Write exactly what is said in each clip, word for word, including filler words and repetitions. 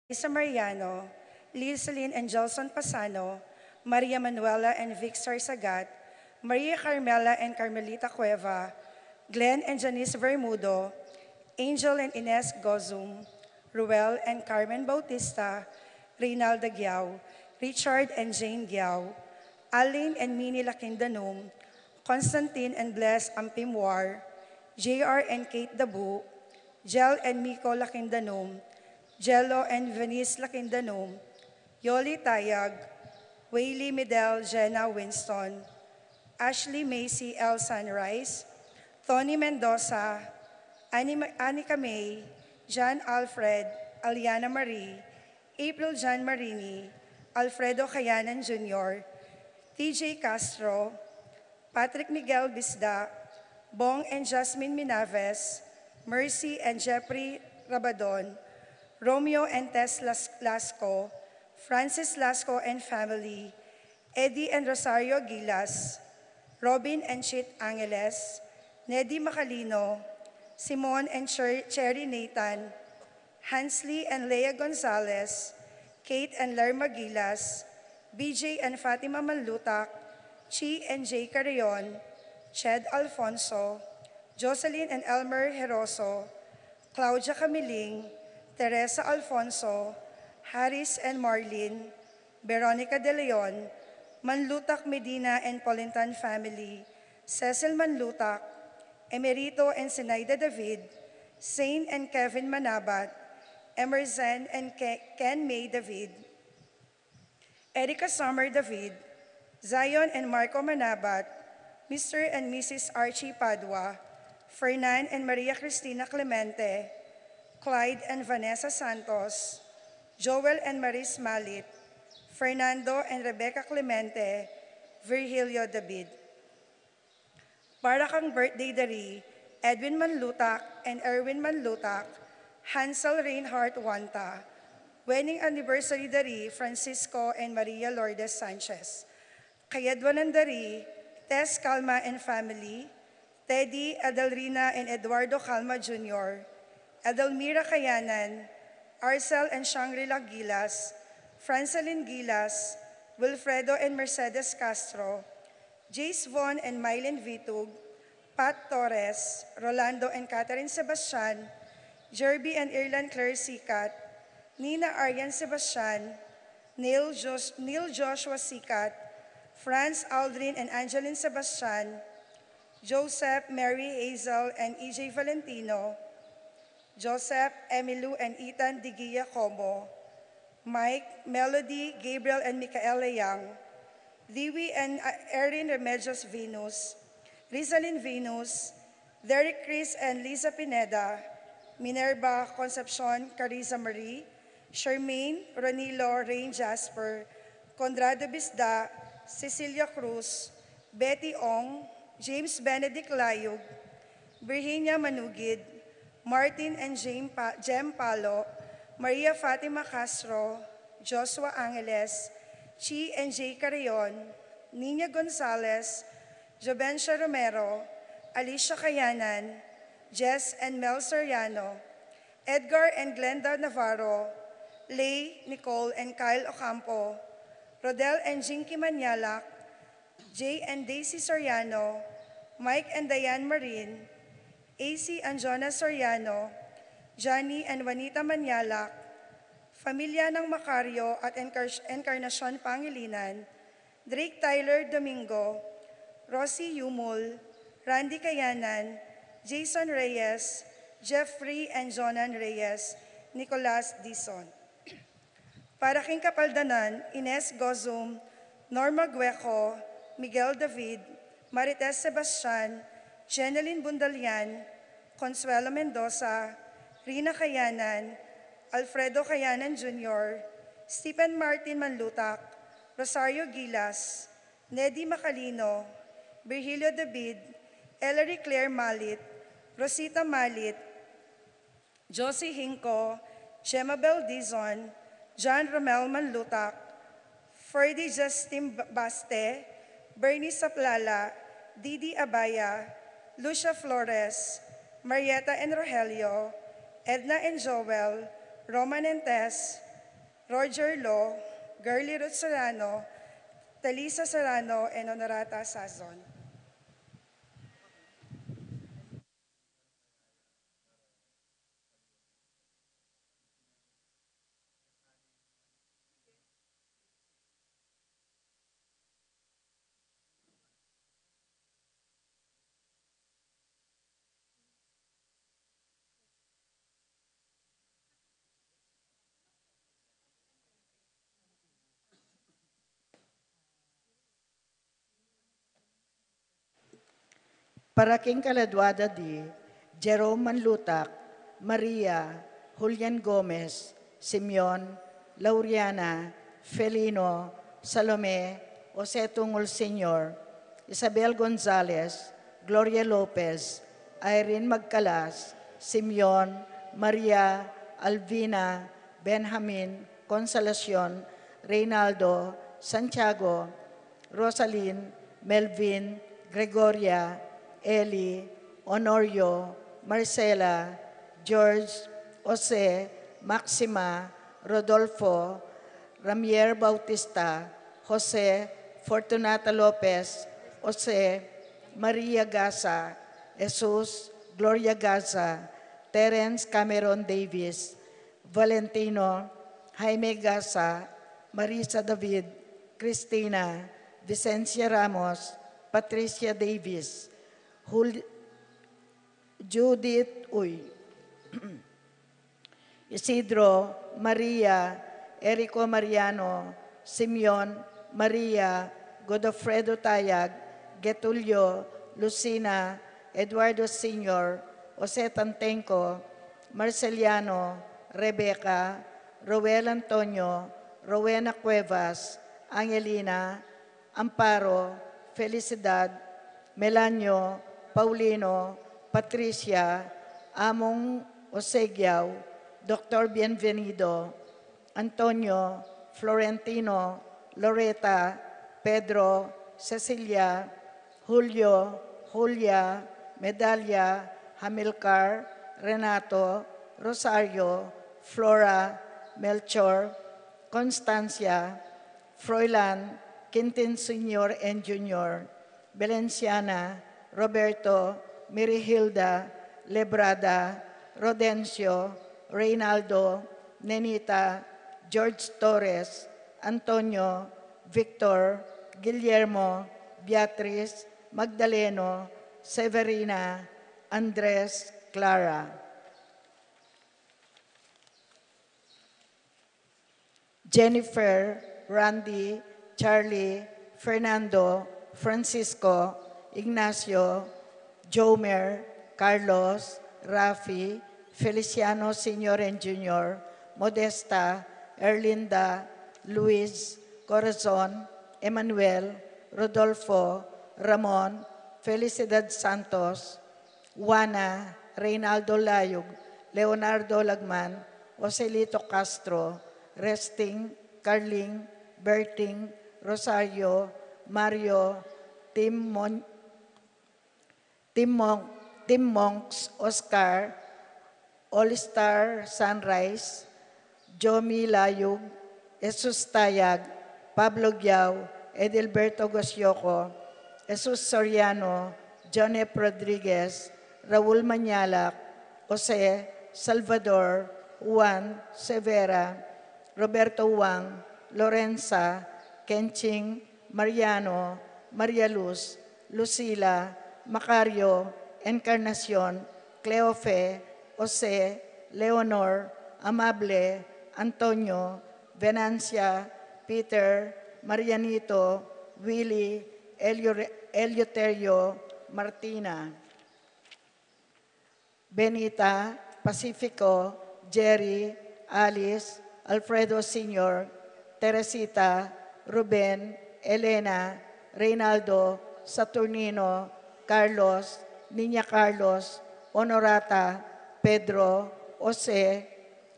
Lisa Mariano, Lilcelin and Gelson Pasano, Maria Manuela and Victor Sagat, Maria Carmela and Carmelita Cueva, Glenn and Janice Bermudo, Angel and Ines Gozum, Ruel and Carmen Bautista, Reynalda Giao, Richard and Jane Giao, Alin and Mini Lakindanum, Constantine and Bless Ampimwar, J R and Kate Dabu, Jel and Miko Lakindanum, Jello and Venice Lakindanum, Yoli Tayag, Whaley Midel Jenna Winston, Ashley Macy L Sunrise, Tony Mendoza, Ani-, Anika May, John Alfred, Aliana Marie, April John Marini, Alfredo Kayanan Junior, T J Castro, Patrick Miguel Bisda, Bong and Jasmine Minaves, Mercy and Jeffrey Rabadon, Romeo and Tess Las-, Lasco, Francis Lasco and family, Eddie and Rosario Gilas, Robin and Chit Angeles, Neddy Macalino, Simon and Cher-, Cherry Nathan, Hansley and Lea Gonzalez, Kate and Lerma Gilas, B J and Fatima Manlutak, Chi and Jay Carreon, Ched Alfonso, Jocelyn and Elmer Heroso, Claudia Camiling, Teresa Alfonso, Harris and Marlene, Veronica De Leon, Manlutak Medina and Polintan family, Cecil Manlutak, Emerito and Sinaida David, Zane and Kevin Manabat, Emerson and Ke-, Ken May David, Erica Summer David, Zion and Marco Manabat, Mister and Missus Archie Padua, Fernan and Maria Cristina Clemente, Clyde and Vanessa Santos, Joel and Maris Malit, Fernando and Rebecca Clemente, Virgilio David. Para kang birthday dari, Edwin Manlutak and Erwin Manlutak, Hansel Reinhardt Wanta, wedding anniversary dari Francisco and Maria Lourdes Sanchez. Kayadwanan dari, Tess Calma and family, Teddy, Adelrina and Eduardo Calma Junior, Adelmira Kayanan, Arcel and Shangri-La Gilas, Francelin Gilas, Wilfredo and Mercedes Castro, Jace Von and Mylene Vitug, Pat Torres, Rolando and Catherine Sebastian, Jerby and Irland Claire Sicat, Nina Arian Sebastian, Neil Jos-, Neil Joshua Sicat, Franz Aldrin and Angeline Sebastian, Joseph, Mary Hazel and E J Valentino, Joseph, Emilu and Ethan Digia Como, Mike, Melody, Gabriel and Michaela Young, Dewey and, uh, Erin Remedios Venus, Rizalin Venus, Derek Chris and Lisa Pineda, Minerva Concepcion Cariza Marie, Charmaine, Ronilo, Rain Jasper, Conrado Bisda, Cecilia Cruz, Betty Ong, James Benedict Layug, Virginia Manugid, Martin and Jane Pa-, Jem Palo, Maria Fatima Castro, Joshua Angeles, Chi and Jay Carrion, Nina Gonzalez, Jovencia Romero, Alicia Kayanan, Jess and Mel Soriano, Edgar and Glenda Navarro, Lay, Nicole and Kyle Ocampo, Rodel and Jinky Manyalak, Jay and Daisy Soriano, Mike and Diane Marin, A C and Jonas Soriano, Johnny and Juanita Manyalak, Familia ng Macario at Encar-, Encarnacion Pangilinan, Drake Tyler Domingo, Rosie Yumul, Randy Kayanan, Jason Reyes, Jeffrey and Jonan Reyes, Nicolas Dizon. Para king kapaldanan, Ines Gozum, Norma Gueco, Miguel David, Marites Sebastian, Jeneline Bundalian, Consuelo Mendoza, Rina Kayanan, Alfredo Kayanan Junior, Stephen Martin Manlutak, Rosario Gilas, Neddy Macalino, Virgilio David, Ellery Claire Malit, Rosita Malit, Josie Hinco, Gemma Bel Dizon, John Romel Manlutak, Ferdy Justin B-, Baste, Bernie Saplala, Didi Abaya, Lucia Flores, Marietta and Rogelio, Edna and Joel, Roman and Tess, Roger Law, Girly Ruth Serrano, Talisa Serrano, and Honorata Sazon. Para king kaladua da di, Jerome Manlutak, Maria, Julian Gomez, Simeon, Lauriana, Felino, Salome, Jose Tungul Senior, Isabel Gonzalez, Gloria Lopez, Irene Magcalas, Simeon, Maria, Alvina, Benjamin, Consolacion, Reynaldo, Santiago, Rosalyn, Melvin, Gregoria, Eli, Honorio, Marcela, George, Jose, Maxima, Rodolfo, Ramier Bautista, Jose, Fortunata Lopez, Jose, Maria Gaza, Jesus, Gloria Gaza, Terence Cameron Davis, Valentino, Jaime Gaza, Marisa David, Cristina, Vicencia Ramos, Patricia Davis, Jul-, Judith Uy, Isidro, Maria, Erico Mariano, Simeon, Maria, Godofredo Tayag, Getulio, Lucina, Eduardo Senior, Jose Tantenco, Marceliano, Rebecca, Roel Antonio, Rowena Cuevas, Angelina, Amparo, Felicidad, Melanio, Paulino, Patricia, Among Osegiao, Doctor Bienvenido, Antonio, Florentino, Loreta, Pedro, Cecilia, Julio, Julia, Medalia, Hamilcar, Renato, Rosario, Flora, Melchor, Constancia, Froilan, Quintin Senior and Junior, Valenciana, Roberto, Mirihilda, Lebrada, Rodencio, Reynaldo, Nenita, George Torres, Antonio, Victor, Guillermo, Beatriz, Magdaleno, Severina, Andres, Clara. Jennifer, Randy, Charlie, Fernando, Francisco, Ignacio, Jomer, Carlos, Rafi, Feliciano Senior and Junior, Modesta, Erlinda, Luis, Corazon, Emmanuel, Rodolfo, Ramon, Felicidad Santos, Juana, Reynaldo Layug, Leonardo Lagman, Joselito Castro, Resting, Carling, Berting, Rosario, Mario, Tim Mon-, Tim Mon-, Tim Monks, Oscar, All Star Sunrise, Jomi Layug, Jesus Tayag, Pablo Giao, Edilberto Gosioco, Jesus Soriano, John F. Rodriguez, Raul Mañalac, Jose, Salvador, Juan, Severa, Roberto Wang, Lorenza, Kenching, Mariano, Maria Luz, Lucila, Macario, Encarnacion, Cleofe, Jose, Leonor, Amable, Antonio, Venancia, Peter, Marianito, Willy, Elio-, Eleuterio, Martina, Benita, Pacifico, Jerry, Alice, Alfredo Senior, Teresita, Ruben, Elena, Reynaldo, Saturnino, Carlos, Niña Carlos, Honorata, Pedro, Jose,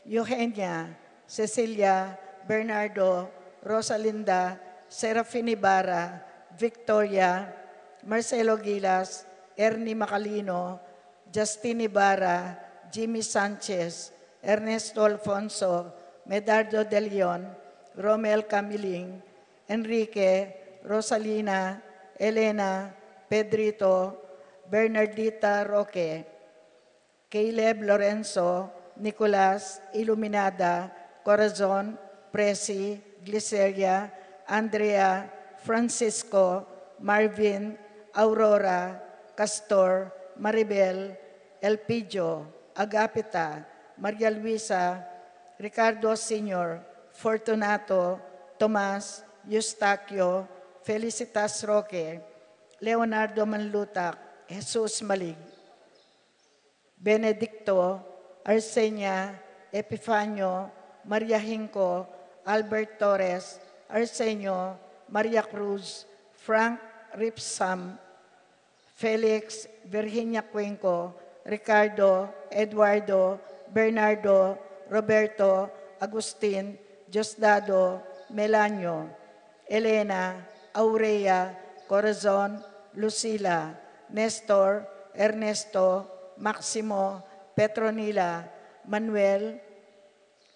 Eugenia, Cecilia, Bernardo, Rosalinda, Serafin Ibarra, Victoria, Marcelo Gilas, Ernie Macalino, Justin Ibarra, Jimmy Sanchez, Ernesto Alfonso, Medardo de Leon, Romel Camiling, Enrique, Rosalina, Elena, Pedrito, Bernardita Roque, Caleb, Lorenzo, Nicolas, Iluminada, Corazon, Presi, Gliceria, Andrea, Francisco, Marvin, Aurora, Castor, Maribel, Elpidio, Agapita, Maria Luisa, Ricardo Senior, Fortunato, Tomas, Eustaquio, Felicitas Roque, Leonardo Manlutak, Jesus Malig, Benedicto, Arsenia, Epifanio, Maria Hinco, Albert Torres, Arsenio, Maria Cruz, Frank Ripsam, Felix, Virginia Cuenco, Ricardo, Eduardo, Bernardo, Roberto, Agustin, Diosdado, Melanio, Elena, Aurea, Corazon, Lucila, Nestor, Ernesto, Maximo, Petronila, Manuel,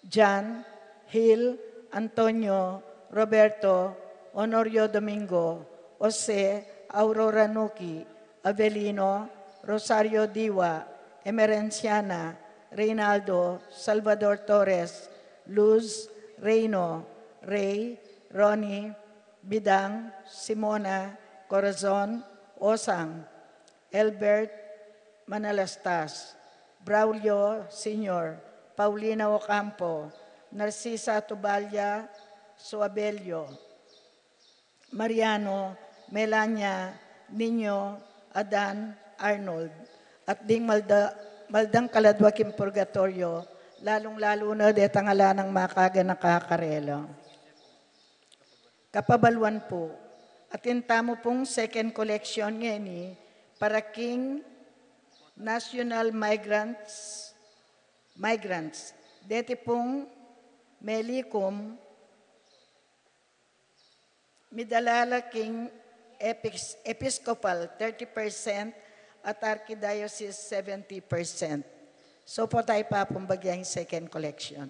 Jan, Hil, Antonio, Roberto, Honorio Domingo, Jose, Aurora Nuki, Avelino, Rosario Diwa, Emerenciana, Reynaldo, Salvador Torres, Luz, Reino, Rey, Ronnie, Bidang, Simona, Corazon, Osang, Elbert Manalastas, Braulio Senior, Paulina Ocampo, Narcisa Tubalia Suabelio, Mariano, Melania, Nino, Adan, Arnold, at ding malda-, maldang kaladwa king purgatoryo, lalung-lalu na detang ala nang makaganaka karela. Kapabaluan pu, atin tamu pung second collection ngeni para king national migrants, migrants. Deti pung melikum, midala la king epis-, episcopal, thirty percent, at archdiocese, seventy percent. So, pu, tamu pu pung bagya ing second collection.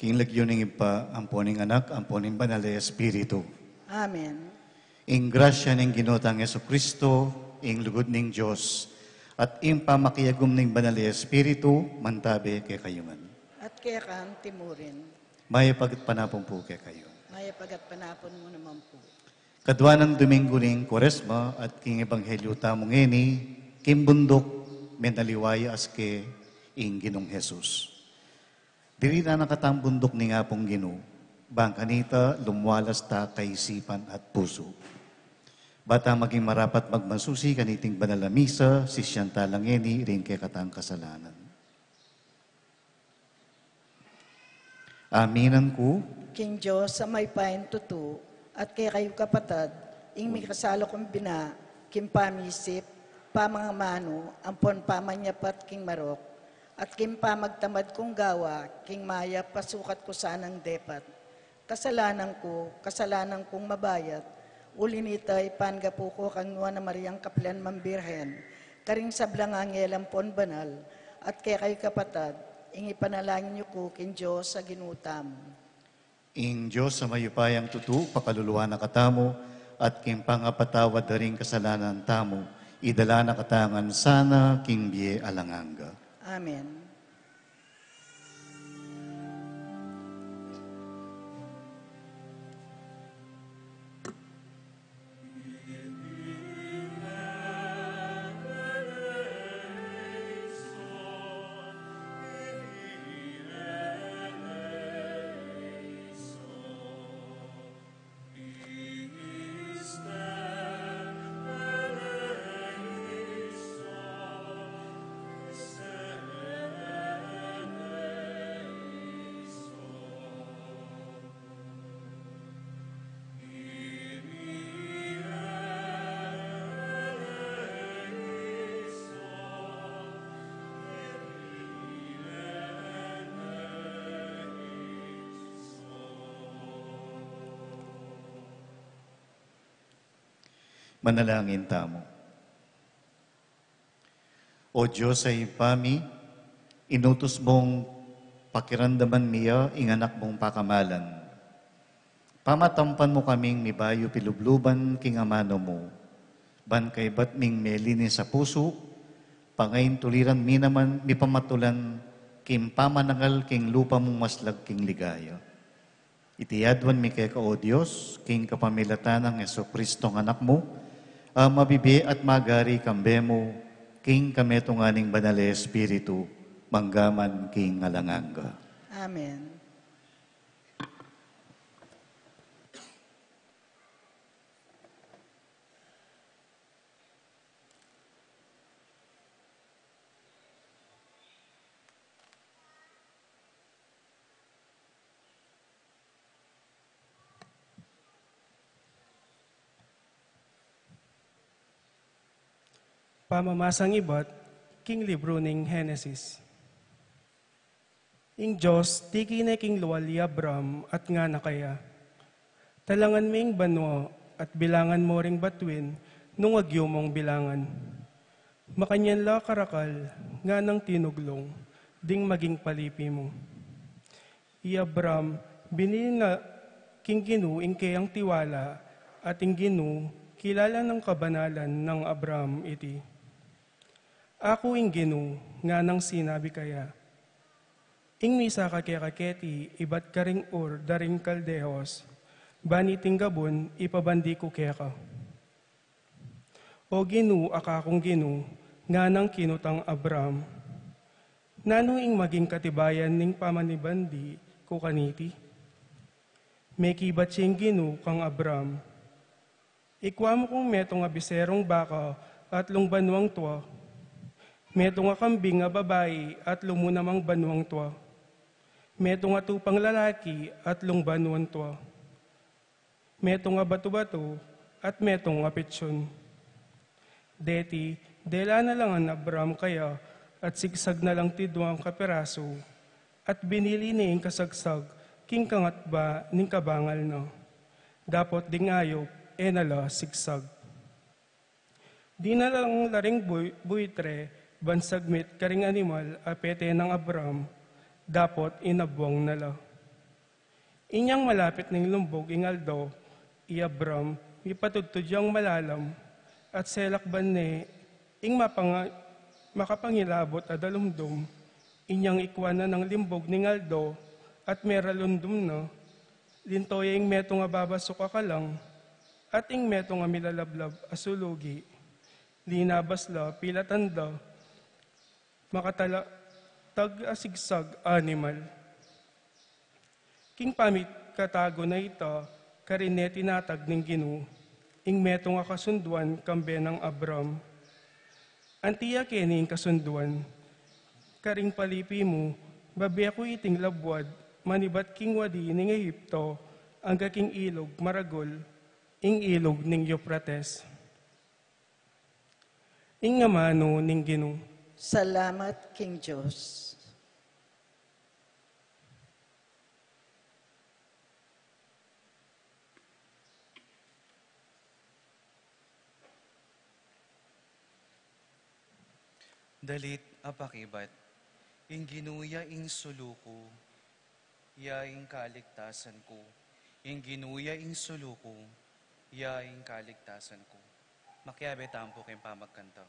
King lagyu ning Ibpa, ampo ning Anak, ampo ning Banal a Espiritu. Amen. Ing grasya ning Ginu tang Jesucristo, ing lugud ning Dios, at ing pamakiagum ning Banal a Espiritu, mantabe kekayu ngan. At keka antimurin. Mayap a gatpanapun pu kekayu. Mayap a gatpanapun mu naman pu. Kadua nang Domingo ning Kuaresma at king Ebanghelyo tamu ngeni, king bunduk, menaliwa ya aske ing Ginung Jesus. Dirinan na katang bunduk ning Apung Ginu, bang kanita lumwalas ta kaisipan at pusu. Bang ta maging marapat magmasusi kaniting banal a misa, sisian ta la ngeni ring kekatang kasalanan. Aminan ku king Dios a mayupayang tutu, at kekayu kapatad, ing mikasala kung bina, king pamisip, pamangamanu, ampon pamanyapat king marok, at king pamagtamad kung gawa, king mayap a sukat ku sanang depat. Kasalanan ku, kasalanan kung mabayat, uli nita ipanggapu ku kang Nuan a Mariang kapilan mang Birhen, karing sablang angel ampon banal, at kekayu kapatad, ing ipanalangin yu ku king Dios a Ginu tamu. Ing Dios a mayupayang tutu, pakaluluan na katamu, at king pangapatawad da ring kasalanan tamu, idala na katamu ngan sana king bie alang angga. Amen. Manalangin tamu. O Dios a Ibpa mi, inutus mung pakiramdaman mi ya ing anak mung pakamalan. Pamatampan mu kaming mibayu pilubluban king amanu mu, ban kaybat ming melinis a pusu, pangaintuliran mi naman mipamatulan king pamanangal king lupa mung maslag king ligaya. Iti aduan mi keka, o Dios, king kapamilatan nang Jesucristong Anak mu, a mabibie at magari kambe mu, king kametungan ning Banal a Espiritu, mangga man king alang angga. Amen. Pamamasang ibat king libru ning Henesis. Ing Dios tiki ne king lual i Abram at ngana kaya, "Talangan me ing banua at bilangan mo ring batuin nung agyu mong bilangan. Makanyan la karakal," nganang tinuglung, "ding maging palipi mu." I Abram binili na king Ginu ing keyang tiwala, at ing Ginu kilala nang kabanalan nang Abram iti. "Aku ing Ginu," nganang sinabi kaya. "Ing misa ka keka keti ibat karing Ur da ring Kaldeos, ban iting gabun ipabandi ku keka." "O Ginu, a kakung Ginu," nganang kinutang Abram, "nanu ing maging katibayan ning pamanibandi ku kaniti?" Mekibat ya ing Ginu kang Abram, "Ikua mu kung metung a biserung baka atlung banuang tua, metung a kambing a babai atlung munamang banuang tua, metung a tupang lalaki atlung banuang tua, metung a batu-batu at metung a pitsun." Deti, dela na la ngan Abram kaya at sigsag na lang tidwang kapirasu, at binili ne ing kasagsag king kangatba ning kabangal na. Dapot ding ayup e na la sigsag. Dinalan la ring buy-, buitre ban sagmit karing animal a pete nang Abram, dapot inabwang na la. Inyang malapit ning lumbug ing aldo, i Abram, mipatudtud yang malalam, at selakban ne ing mapanga-, makapangilabut a dalumdum. Inyang ikwan na nang limbug ning aldo, at meralundum na, linto ya ing metung a babasuk a kalang, at ing metung a milalablab a sulugi. Linabas la, pilatan da, makatala-, tag a sigsag a animal. King pamikatago na ita, karin ne tinatag ning Ginu ing metung a kasunduan kambe nang Abram. Anti ya keni ing kasunduan, karing palipi mu, babe ku iting labuad, manibat king wadi ning Egipto, angga king ilug maragul, ing ilug ning Euphrates. Ing amanu ning Ginu. Salamat king Dios. Dalit a pakibat. Ing Ginu ya ing sulu ku, ya ing kaligtasan ku. Ing Ginu ya ing sulu ku, ya ing kaligtasan ku. Makiabe tamu pu king pamagkanta.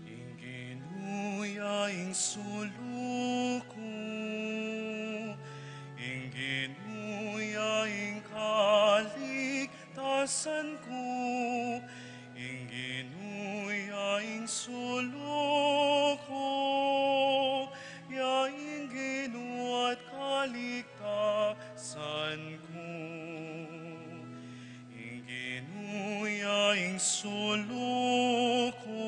Ing Ginu ya ing sulu ku, ing Ginu ya ing kaligtasan ku, ing Ginu ya ing sulu ku, ya ing Ginu at kaligtasan ku. Ing Ginu ya ing sulu ku,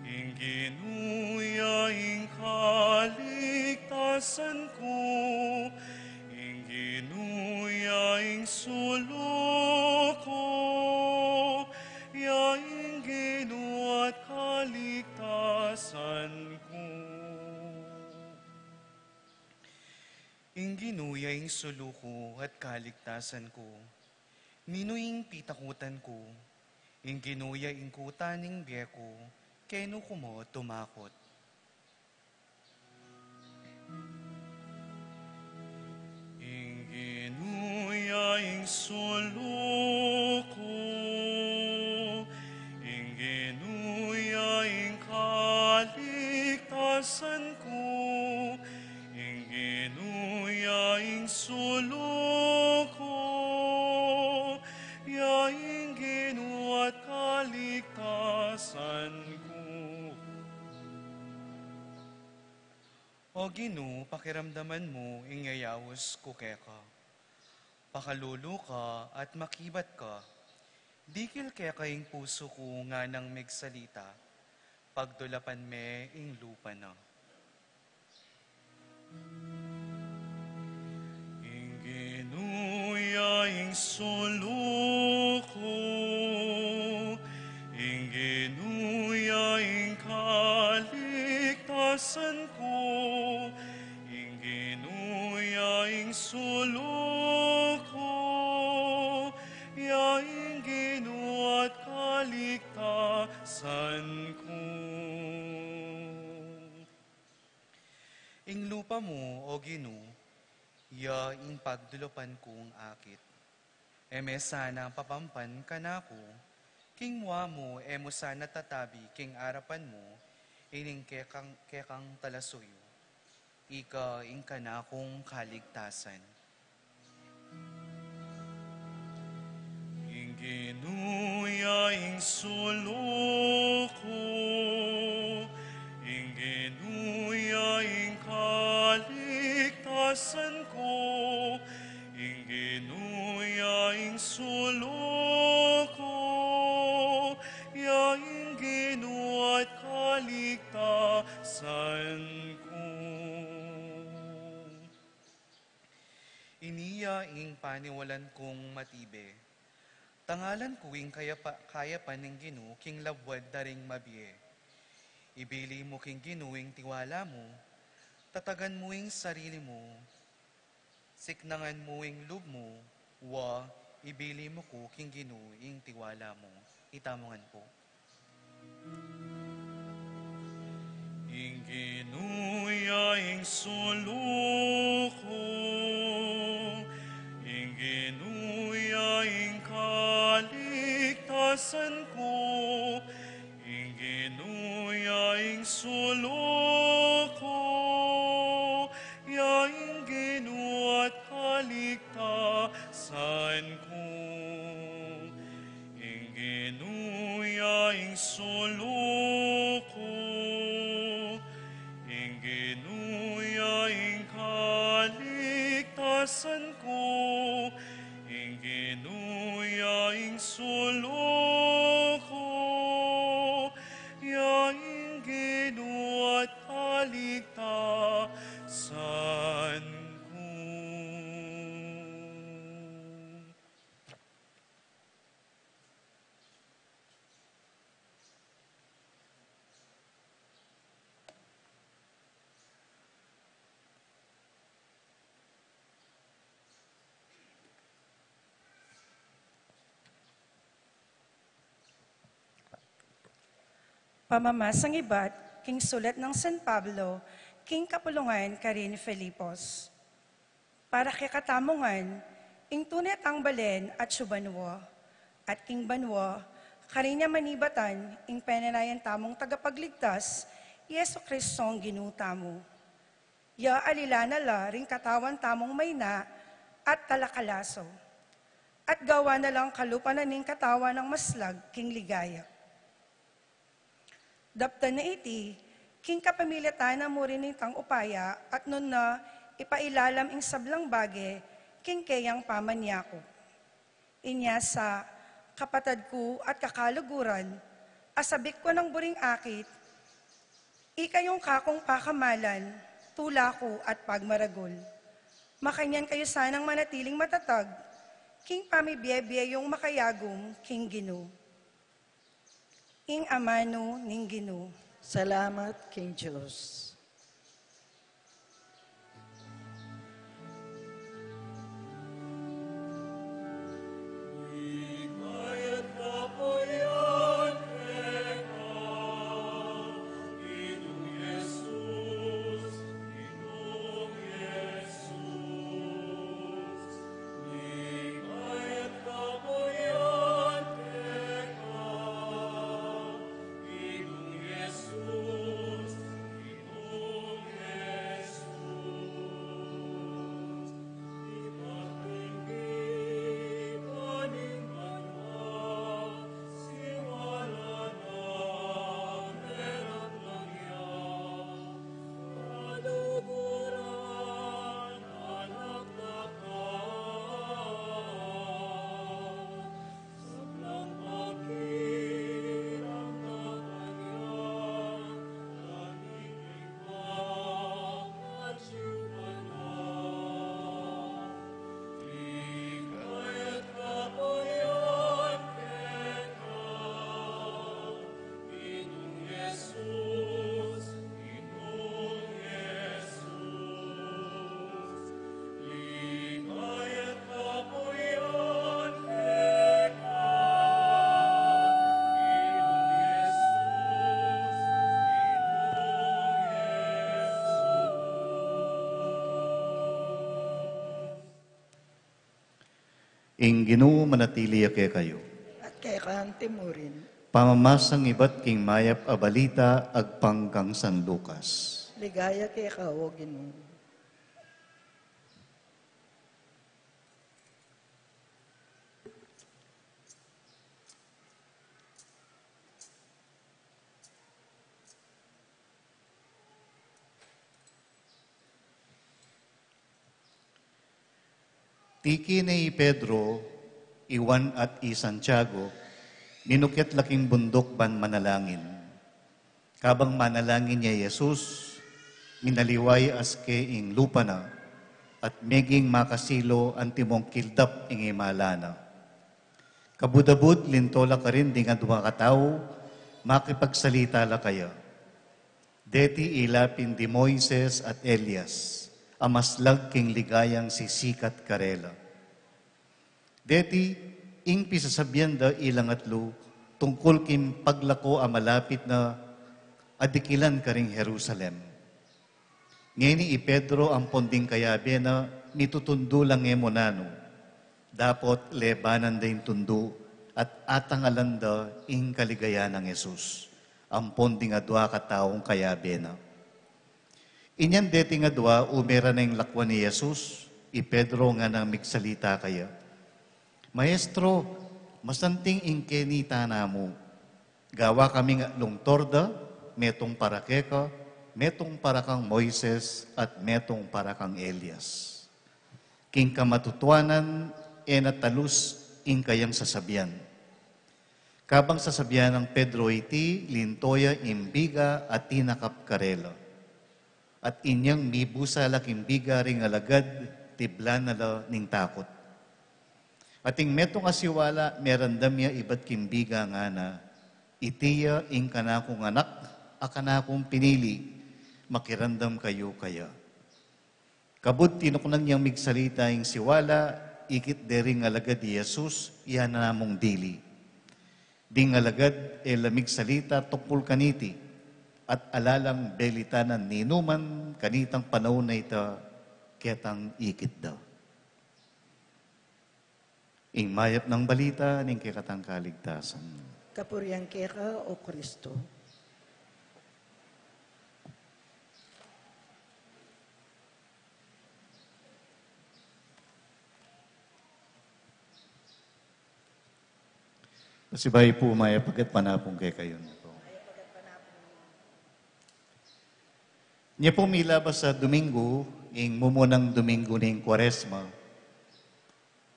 ing Ginu ya ing kaligtasan ku, ing Ginu ya ing sulu ku, ya ing Ginu at kaligtasan ku. Ing Ginu ya ing sulu ku at kaligtasan ku. Ninu ing pitakutan ku? Ing Ginu ya ing kuta ning bie ku, kenu ku mu tumakut? Ing Ginu ya ing sulu ku, ing Ginu ya ing kaligtasan ku, ing Ginu ya ing sulu ku, ya ing Ginu at kaligtasan ku. O Ginu, pakiramdaman mu ing yayaus ku keka. Pakalulu ka at makibat ka. Dikil keka ing pusu ku nganang megsalita, pagdulapan me ing lupa na. Ing Ginu ya ing sulu ku, ing Ginu ya ing kaligtasan ku, ing Ginu ya ing sulu ku, ya ing Ginu at kaligtasan ku. Ing lupa mu, O Ginu, ya ing pagdulupan kung akit. E me sana papampan kanaku, king mua mu e mu sana tatabi king arapan mu ining kekang, kekang talasuyu. Ika ing kanakung kaligtasan. Ing Ginu ya ing sulu ku, ing Ginu ya ing kaligtasan ku, ing Ginu ya ing sulu ku, ya ing Ginu at kaligtasan ku. Ini ya ing paniwalan kung matibe. Tangalan ku ing kayapa-, kayapan ning Ginu king labuad da ring mabie. Ibili mu king Ginu ing tiwala mu, tatagan mu ing sarili mu, siknangan mu ing lub mu, wa, Ibili mu ku king Ginu ing tiwala mu. Itamu ngan pu. Ing Ginu ya ing sulu ku, ing Ginu ya ing kaligtasan ku, ing Ginu ya ing sulu ku, ya ing Ginu at kaligtasan ku. Ing Ginu ya ing sulu ku, ing Ginu ya ing kaligtasan ku, ing Ginu ya ing sulu ku, ya ing Ginu at kaligtasan ku. Pamamasang ibat king sulat nang San Pablo king kapulungan karin Filipos. Para kekatamu ngan, ing tune tang balen atyu banua, at king banua, karin ya manibatan ing penanayan tamung tagapagligtas, i Jesu Kristong Ginu tamu. Ya alila na la ring katawan tamung mayna at talakalaso, at gawa na lang kalupa na ning katawan nang maslag king ligaya. Daptan na iti, king kapamilatan na mu rin nitang upaya at nung na ipailalam ing sablang bage, king keyang pamanyaku. Inya sa, kapatad ku at kakaluguran, a sabik ku nang buring akit, ikayung kakung pakamalan, tula ku at pagmaragul. Makanyan kayu sanang manatiling matatag, king pamibie-bie yung makayagum, king Ginu. Ing amanu ning Ginu. Salamat king Dios. Ing Ginu manatili ya kekayu. At keka antimurin. Pamamasang ibat king mayap a balita agpang kang San Lucas. Ligaya keka, O Ginu. Tiki ne i Pedro, i Juan at i Santiago, ninukyat la king bunduk ban manalangin. Kabang manalangin ya i Jesus, minaliwa ya aske ing lupa na, at meging makasilo antimong kildap ing imala na. Kabud-abud, linto la karin ding adua katau, makipagsalita la kaya. Deti ila pin di Moises at Elias, a maslag king ligayang sisikat karela. Deti, ing pisasabian da ilang atlu tungkul king paglako a malapit na a dikilan karing Jerusalem. Ngeni i Pedro ampon ding kayabe na mitutundu la ngan mu nanu. Dapot lebanan da ing tundu at atangalan da ing kaligayan nang Jesus ampon ding adua kataung kayabe na. Inyang deti ngan adua, ume ra neng lakwan i Jesus, i Pedro ngana migsalita kaya, "Maestro, masanting ing keni tana mu. Gawa kaming atlung torda, metung para keka, metung para kang Moises, at metung para kang Elias." King kamatutuanan, e na talus ing kayang sasabian. Kabang sasabian nang Pedro iti, linto ya ing biga a tinakap karela. At inyang mibusa la king biga ring alagad, tiblan na la ning takut. At ing metung a siwala, merandam ya ibat king biga ngana, "Iti ya ing kanakung anak, a kanakung pinili, makiramdam kayu kaya." Kabud tinuknang yang migsalita ing siwala, ikit dering alagad i Jesus, "Yana mung dili." Ding alagad e la migsalita tungkul kaniti, at ala lang belitanan ninuman kanitang panaun a ita ketang ikit da. Ing mayap nang balita ning kekatang kaligtasan. Kapurian keka, O Kristo. Pasibayu pu, mayap a gatpanapun kekayu. Nya pu, milabas a Domingo, ing mumunang Domingo ning Kuaresma,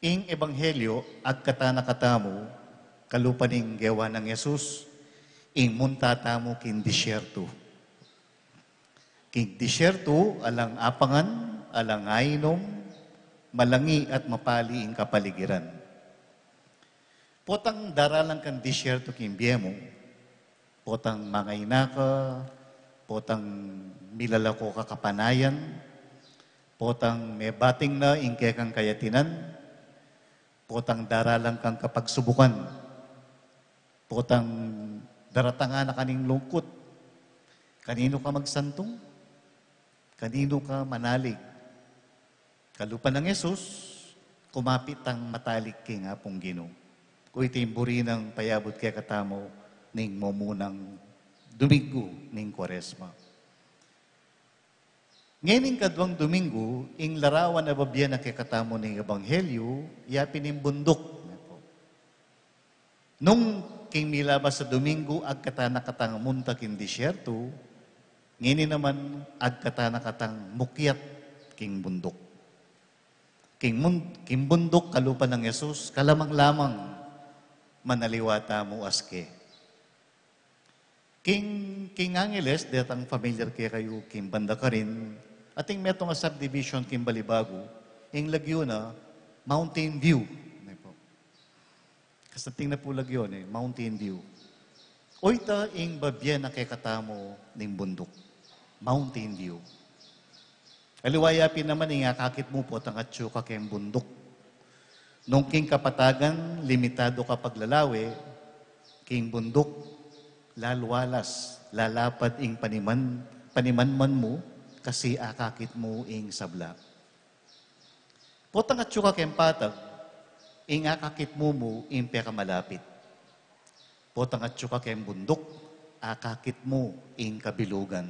ing Ebanghelyo agkatan na katamu, kalupa ning gewa nang Jesus, ing munta tamu king disyerto. King disyerto, alang apangan, alang ainum, malangi at mapali ing kapaligiran. Potang daralan kang disyerto king bie mu, potang mangaina ka, potang milalako ka kapanayan, potang mebating na ing kekang kayatinan, potang daralan kang kapagsubukan, potang daratang na ka ning lungkut. Kaninu ka magsantung? Kaninu ka manalig? Kalupa nang Jesus, kumapit tang matalig king Apung Ginu. Ku iti ing buri nang payabut kekatamu ning mumunang Domingo ning Kuaresma. Ngening kaduang Domingo, ing larawan a babie na kekatamu ning Ebanghelyo, ya pin ing bunduk. Nung king milabas a Domingo, agkatan na katang munta king disyerto, ngeni naman agkatan na katang mukyat king bunduk. King mun-, king bunduk kalupa nang Jesus, kalamang-lamang manaliwa tamu aske. King, king Angeles, detang familiar kekayu king banda karin, atin metung a subdivision king Balibago, ing lagyu na Mountain View. Ne pu. Kasanting na pu lagyu ne, Mountain View. Oyta ing babie na kekatamu ning bunduk, Mountain View. Aliwa ya pin naman ing akakit mu potang atyu ka keng bunduk. Nung king kapatagan, limitadu ka paglalawe, king bunduk, lalwalas, lalapad ing paniman, panimanman mu, kasi akakit mu ing sabla. Potang atyu ka keng patag, ing akakit mu mu ing pekamalapit. Potang atyu ka keng bunduk, akakit mu ing kabilugan.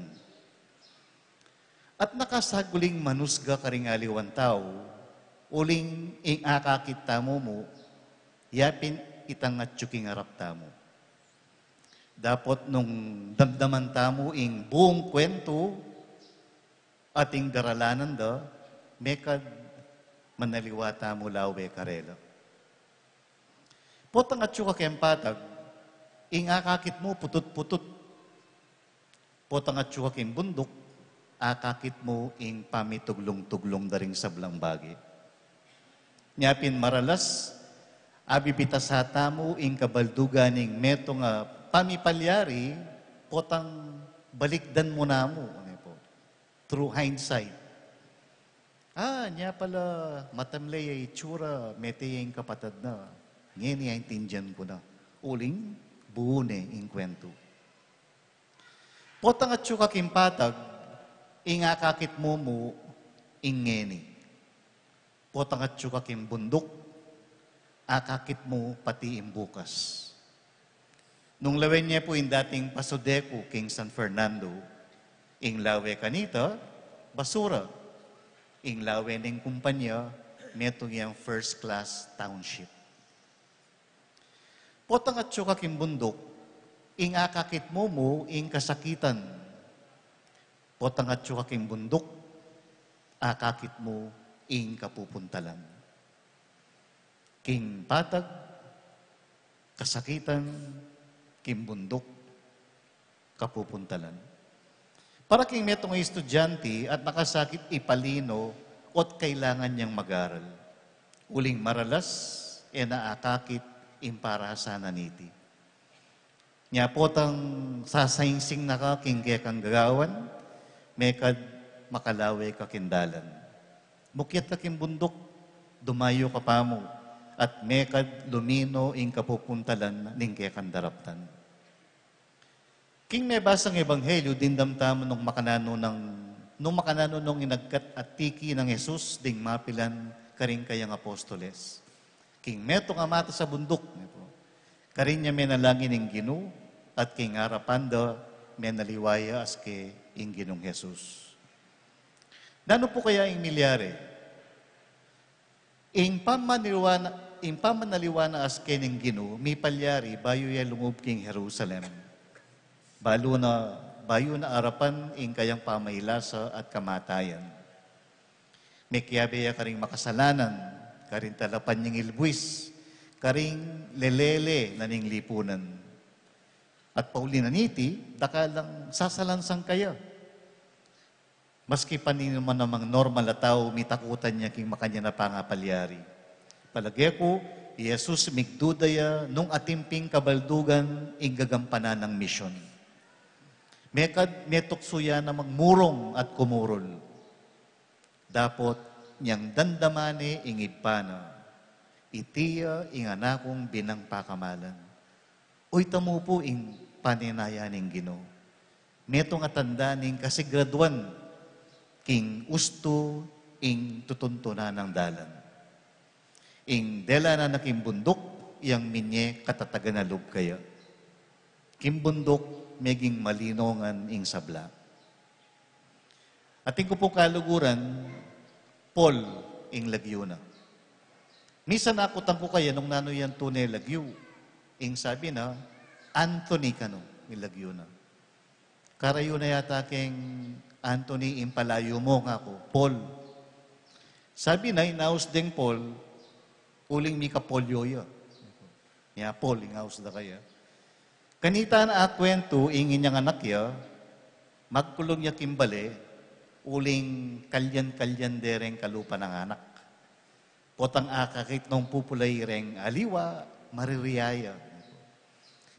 At nakasaguling manusga karing aliwang tau, uling ing akakit tamu mu, ya pin itang atyu king arap tamu. Dapot nung damdaman tamu ing buung kwentu, ating daralanan da, mekad manaliwa tamu lawe karela. Potang atyu ka keng patag, ing akakit mu putut-putut. Potang atyu ka king bunduk, akakit mu ing pamituglung-tuglung da ring sablang bage. Nya pin maralas, abibitasa tamu ing kabaldugan ning metung a pamipalyari, potang balikdan mu namu, ne pu, through hindsight. Ah, nya pala, matamle ya itsura, mete ya ing kapatad na. Ngeni aintindian ku na. Uling, buu ne ing kwentu. Potang atyu ka king patag, ing akakit mu mu ing ngeni. Potang atyu ka king bunduk, akakit mu pati ing bukas. Nung lawen ye pu ing dating pasodeku king San Fernando, ing lawe kanita, basura. Ing lawe ning kumpanya, metung yang first class township. Potang atyu ka king bunduk, ing akakit mu mu ing kasakitan. Potang atyu ka king bunduk, akakit mu ing kapupuntalan. King patag, kasakitan, king bunduk, kapupuntalan. Para king metung a estudyante at nakasakit ipalino ot kailangan yang mag-aral. Uling maralas, e na akakit ing parasan na niti. Nya potang sasaingsing na ka king kekang gagawan, mekad makalawe ka king dalan. Mukyat ka king bunduk, dumayu ka pa mu, at mekad lumino ing kapupuntalan ning kekang daraptan. King mebasang ebanghelyu, dimdam tamu nung makananu nang, nung makananu nung inagkat at tiki nang Jesus ding mapilan karing kayang apostoles. King metung a matas a bunduk, karin ya menalangin ing Ginu, at king arapan da, menaliwa ya aske ing Ginung Jesus. Nanu pu kaya ing milyari? Ing pamanaliwa na, ing pamanaliwa na aske ning Ginu, mipalyari bayu ya lungub king Jerusalem. Balu na, bayu na arapan ing kayang pamailasa at kamatayan. Mekiabe ya karing makasalanan, karing talapan ning ilbuis, karing lelele na ning lipunan. At pauli na niti, dakal lang sasalansang kaya. Maski pa ninu man namang normal a tau, mitakutan ya king makanyan a pangapalyari. Palage ku, i Jesus migduda ya nung atin ping kabaldugan ing gagampanan nang misyon. Mekad metuksu ya namang murung at kumurul. Dapot nyang damdaman ne ing Ibpa na, iti ya ing Anak kung binang pakamalan. Uytan mu pu ing paninayan ning Ginu. Metung a tanda ning kasiguraduan king ustu ing tutuntunan nang dalan. Ing delanan na king bunduk, yang minye katatagan a lub kaya. King bunduk, meging malinongan ing sabla. Atin ku pung kaluguran, Paul ing lagyu na. Misan akutan ku kaya nung nanu yang tune lagyu. Ing sabi na, Anthony kanu ing lagyu na. Karayu na yata keng Anthony ing palayu mu, ngaku, Paul. Sabi na, inaus deng Paul, uling mika polio ya. Nya Paul ing aus da kaya. Kanita na akwentu ing inyang anak ya, magkulung ya king bale, uling kalyan-kalyan de reng kalupa nang anak. Potang akakit nung pupulay reng aliwa, mariria ya.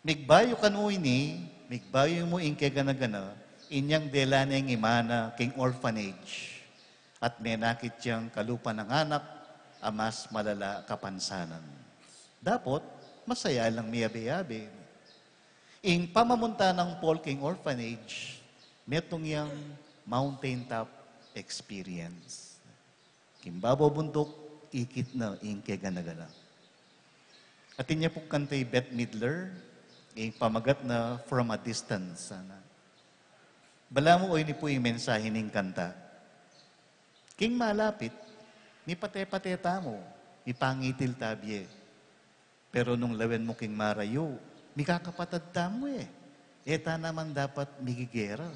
Migbayu kanu ini, migbayu mu ing kegana-gana, inyang dela neng ima na king orphanage. At menakit yang kalupa nang anak a mas malala kapansanan. Dapot, masaya lang miyabe-yabe. Ing pamamunta nang Paul king orphanage, metung yang mountaintop experience. King babo bunduk, ikit na ing kegana-gana. Atin ya pung kanta i Bette Midler, ing pamagat na From a Distance, sana. Balamu oyni pu ing mensahe ning kanta. King malapit, mipate-pate tamu, mipangitil tabie. Pero nung lawen mu king marayu, mikakapatad tamu e. E ta naman dapat migigera.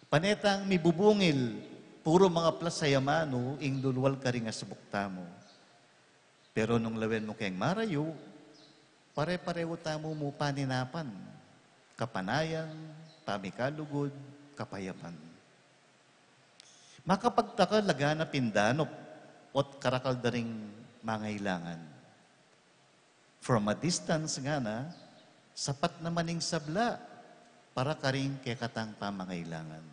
Pane tang mibubungil, puru mangaplas a yamanu ing lulual karing asbuk tamu. Pero nung lawen mu keng marayu, pare-parehu tamu mu paninapan, kapanayan, pamikalugud, kapayapan. Makapagtaka, laganap ing danup ot karakal da ring mangailangan. From a distance ngana, sapat naman ing sabla para karing kekatang pamangailangan.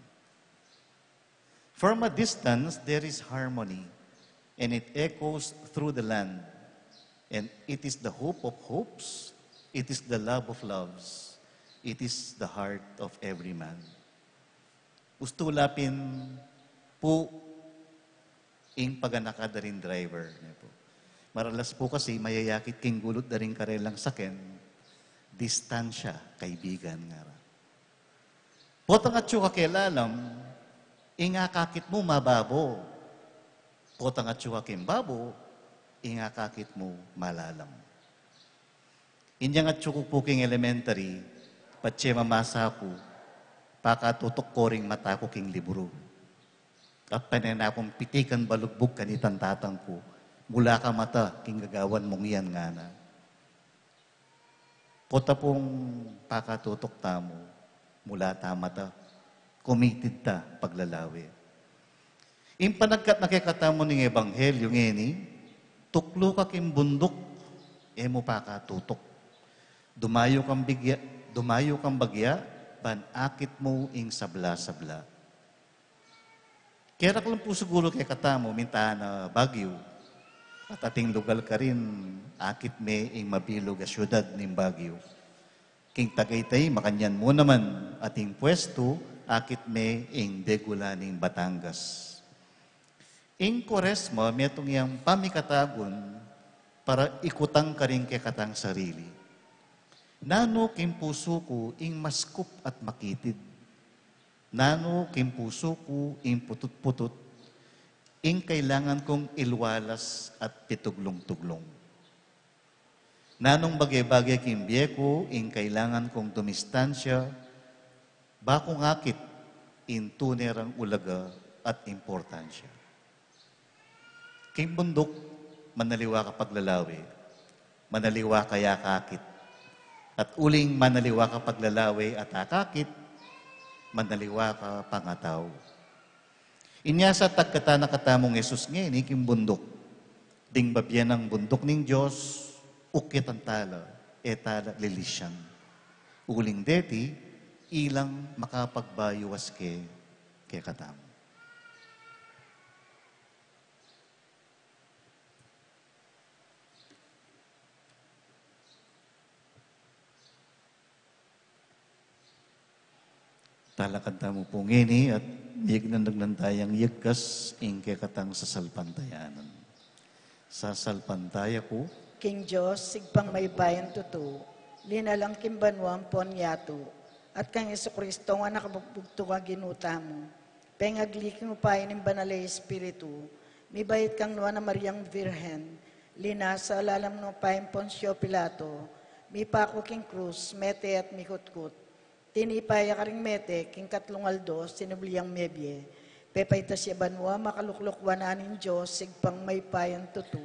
From a distance, there is harmony, and it echoes through the land. And it is the hope of hopes, it is the love of loves, it is the heart of every man. Ustu la pin pu ing paganaka da ring driver, ne pu. Maralas pu kasi mayayakit king gulut da ring karelang saken, distansya, kaibigan, ngara. Potang atyu ka keng lalam, ing akakit mu mababo. Potang atyu ka keng babo, ing akakit mu malalam. Inyang atyu ku pu king elementary, patse mamasa ku, pakatutuk ku ring mata ku king libru. At pane na kung pitikan balugbug kanitang tatang ku, mula ka mata king gagawan mung iyan, ngana. Pota pung pakatutuk tamu, mula ta mata, committed ta paglalawe. Ing panagkat na kekatamu ning ebanghelyu ngeni, tuklu ka king bunduk, e mu pakatutuk. Dumayu kang bigya, dumayu kang bagya, ban akit mu ing sabla-sabla. Keraklan pu siguru kekatamu, minta na Baguio. At ating lugal karin, akit me ing mabilug a syudad ning Baguio. King Tagaytay, makanyan mu naman, ating pwestu, akit me ing degula ning Batangas. Ing Kuaresma, metung yang pamikatagun para ikutang karing kekatang sarili. Nanu king pusu ku ing maskup at makitid? Nanu king pusu ku ing putut-putut, ing kailangan kung ilwalas at pituglung-tuglung? Nanung bage-bage king bie ku ing kailangan kung dumistansya, ba kung akit ing tune rang ulaga at importansya? King bunduk, manaliwa ka paglalawe, manaliwa ka ya kakit. At uling manaliwa ka paglalawe at akakit, manaliwa ka pangatau. Inya sa tagkatan na katamung Jesus ngeni king bunduk. Ding babie nang bunduk ning Dios, ukitan tala, e tala lilisian. Uling deti, ilang makapagbayuas ke, kekatamu. Talakad tamu pu ngeni at miyagnan-nagnan tayang yagkas ing kekatang sasalpantayanan. Sasalpantaya ku king Dios, Ibpang mayupayang tutu, linalang king banua ampon yatu, at kang Jesucristo a anak a bugtug a Ginu tamu, pengagli king upaya ning Banal a Espiritu, mibait kang nuan a Mariang Virgen, linasa lalam ning upaya nang Poncio Pilato, mipaku king krus, mete at mikutkut. Tinipa ya karing mete, king katlung aldo, sinubli yang mebie. Pepaitas ya banua, makalukluk wanan ning Dios, Ibpang mayupayang tutu.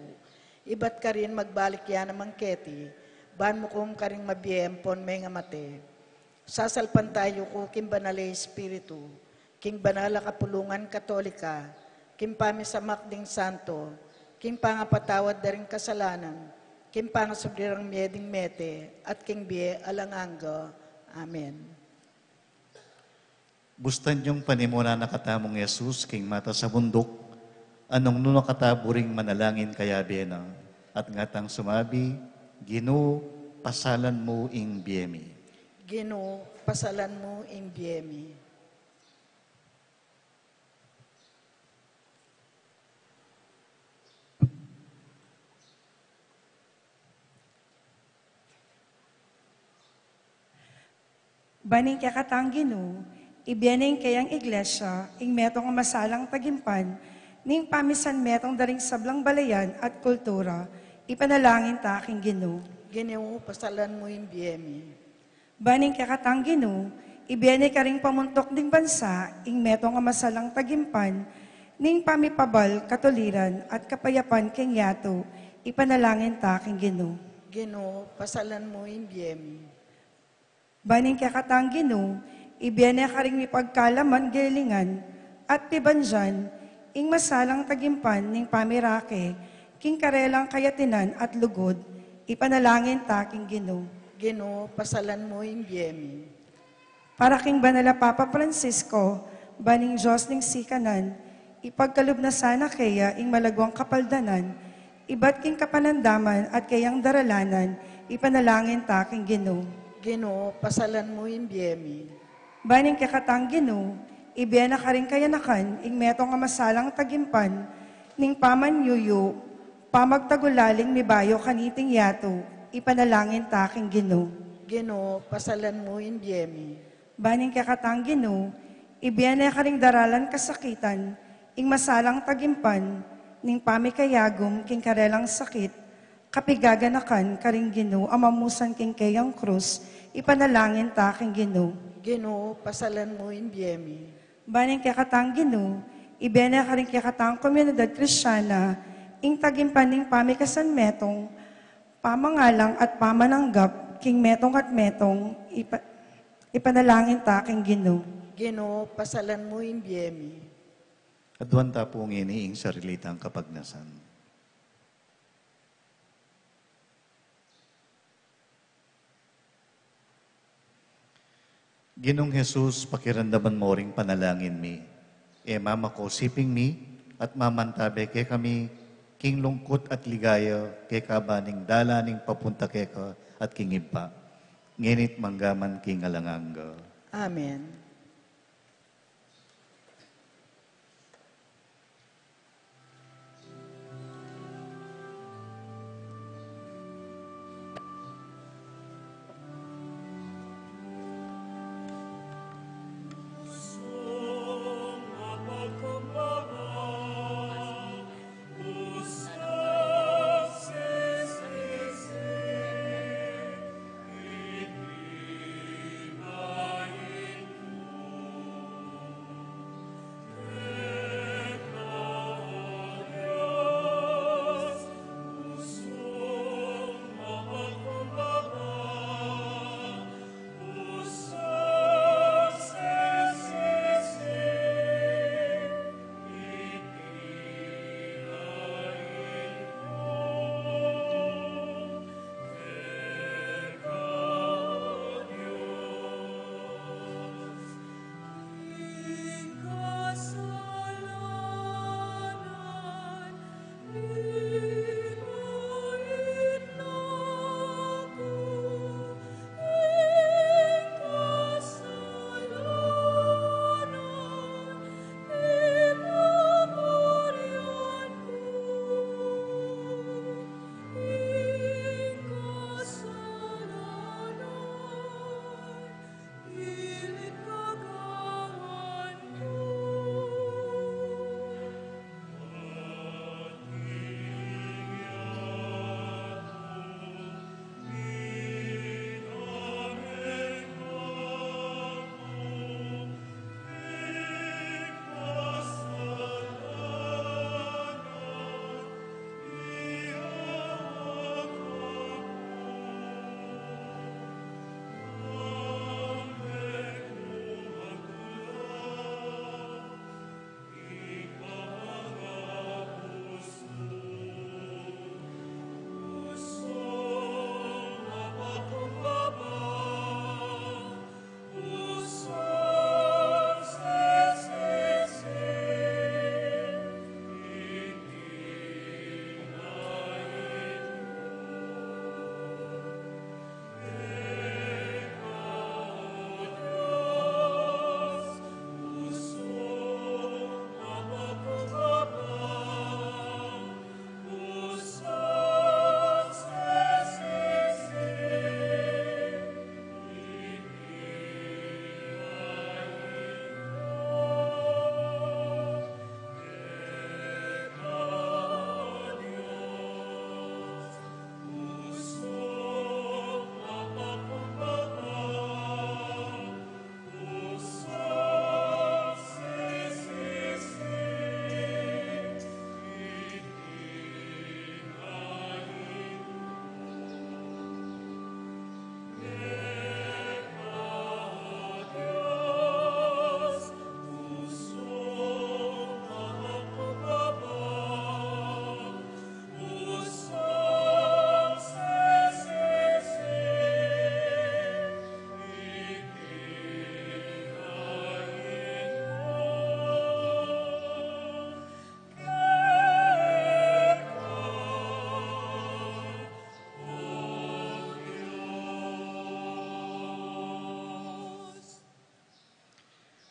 Ibat karin magbalik ya naman keti, ban mukum karing mabie ampon mengamate. Sasalpantaya ku king Banal a Espiritu, king banal a kapulungan Katolika, king pamisamak ding santo, king pangapatawad da ring kasalanan, king pangasubli rang mie ding mete, at king bie alang angga. Amen. Bustan yung panimunan na katamung Jesus king matas a bunduk, nung nanu kataburing manalangin kayabe na, at ngatang sumabi, Ginu, pasalan mu ing bie mi. Ginu, pasalan mu ing bie mi. Ban ing kekatang Ginu, ibie ne ing keyang Iglesia, ing metung a masalang tagimpan, ning pamisan metung da ring sablang balayan at kultura, ipanalangin ta king Ginu. Ginu, pasalan mu ing bie mi. Ban ing kekatang Ginu, ibie ne karing pamuntuk ding bansa, ing metung a masalang tagimpan, ning pamipabal, katuliran, at kapayapan king yatu, ipanalangin ta king Ginu. Ginu, pasalan mu ing bie mi. Ban ing kekatang Ginu, ibie ne karing mipagkalaman, gelilingan, at pibandian, ing masalang tagimpan ning pamirake, king karelang kayatinan at lugud, ipanalangin ta king Ginu. Ginu, pasalan mu ing bie mi. Para king banal a Papa Francisco, ban ing Dios ning sikanan, Ipagkalub na sana keya ing malagwang kapaldanan, ibat king kapanandaman at keyang daralanan, ipanalangin ta king Ginu. Ginu, pasalan mu ing bie mi. Ban ing kekatang Ginu, ibie na karing kayanakan ing metung a masalang tagimpan ning pamanyuyu, pamagtagulaling mibayu kaniting yatu, ipanalangin ta king Ginu. Ginu, pasalan mu ing bie mi. Ban ing kekatang Ginu, ibie na karing daralan kasakitan ing masalang tagimpan ning pamikayagum king karelang sakit, kapigaganakan karing Ginu a mamusan king keyang krus, ipanalangin ta king Ginu. Ginu, pasalan mu ing bie mi. Ban ing kekatang Ginu, ibie na karing kekatang komunidad Kristiana ing tagimpan ning pamikasan metung, pamangalang at pamananggap king metung at metung, ipa-, ipanalangin ta king Ginu. Ginu, pasalan mu ing bie mi. Aduan ta pu ngeni ing sarili tang kapagnasan. Ginung Jesus, pakiramdaman mo ring panalangin mi. E mamakusiping mi at mamantabe kekami king lungkut at ligaya kekaba ning dalan ning papunta keka at king Ibpa, ngeni't manggaman king alang angga. Amen.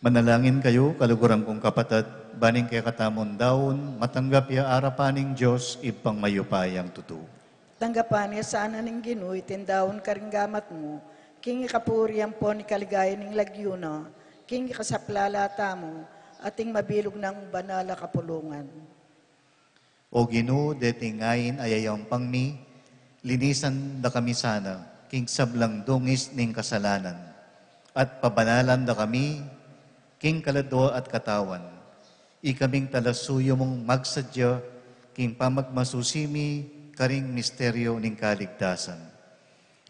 Manalangin kayu, kaluguran kung kapatad, ban ing kekatamung daun matanggap ya arapan ning Dios, Ibpang mayupayang tutu. Tanggapan na sana ning Ginu iting daun karing gamat mu, king ikapuri ampon ikaligaya ning lagyu na, king ikasaplala tamu, at ing mabilug nang banal a kapulungan. O Ginu, deting ain a yayampang mi, linisan da kami sana king sablang dungis ning kasalanan, at pabanalan da kami king kaladua at katawan. Ikaming talasuyu mung magsadya king pamagmasusi mi karing misteryo ning kaligtasan.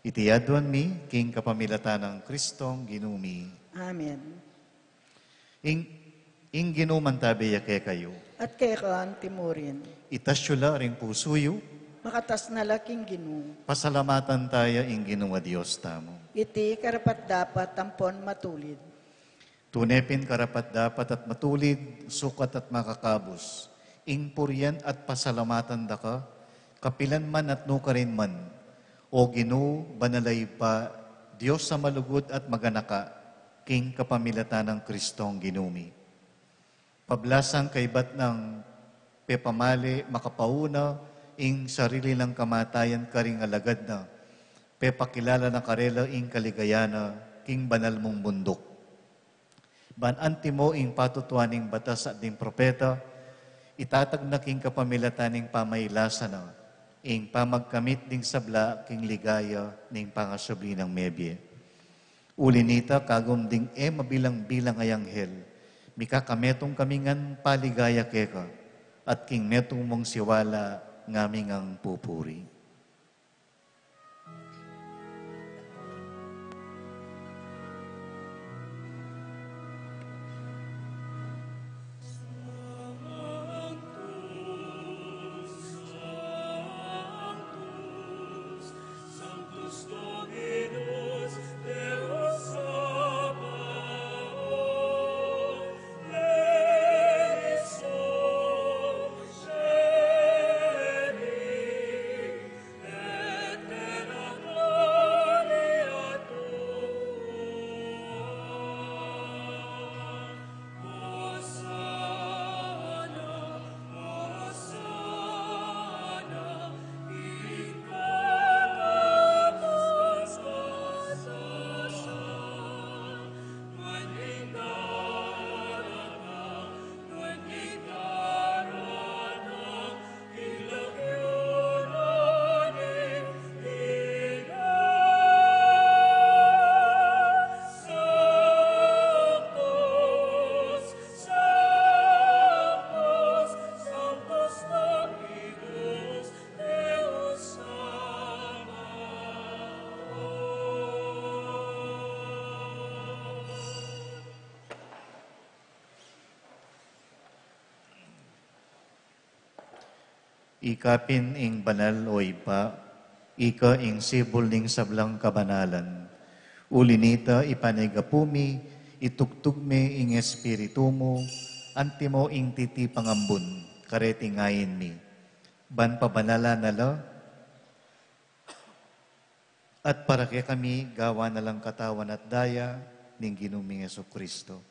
Iti aduan mi king kapamilatan nang Kristong Ginu mi. Amen. Ing, ing Ginu mantabe ya kekayu. At keka anti mu rin. Itas yu la ring pusu yu. Makatas na la king Ginu. Pasalamatan taya ing Ginu a Dios tamu. Iti karapat-dapat ampon matulid. Tune pin karapat-dapat at matulid, sukat at makakabus, ing purian at pasalamatan da ka, kapilan man at nukarin man, O Ginu, banal a Ibpa, Dios a malugud at maganaka, king kapamilatan nang Kristong Ginu mi. Pablasang kaybat nang pepamali makapauna ing sarili nang kamatayan karing alagad na, pepakilala na karela ing kaligayan na king banal mung bunduk. Ban antimo ing patutuan ning batas at ding propeta, itatag na king kapamilatan ning pamailasa na ing pamagkamit ding sabla king ligaya ning pangasubli nang mebie. Uli nita, kagum ding e mabilang-bilang a anghel, mikakametung kami ngan paligaya keka, at king metung mung siwala ngami ngang pupuri. Ika pin ing banal, o Ibpa, ika ing sibul ning sablang kabanalan. Uli nita, ipanyawad mi, itugtug mi ing Espiritu mu, antimo ing titipang ambun, kareting ain mi. Ban pabanalan na la, at para kekami, gawan na lang katawan at daya ning Ginu ming Jesucristo.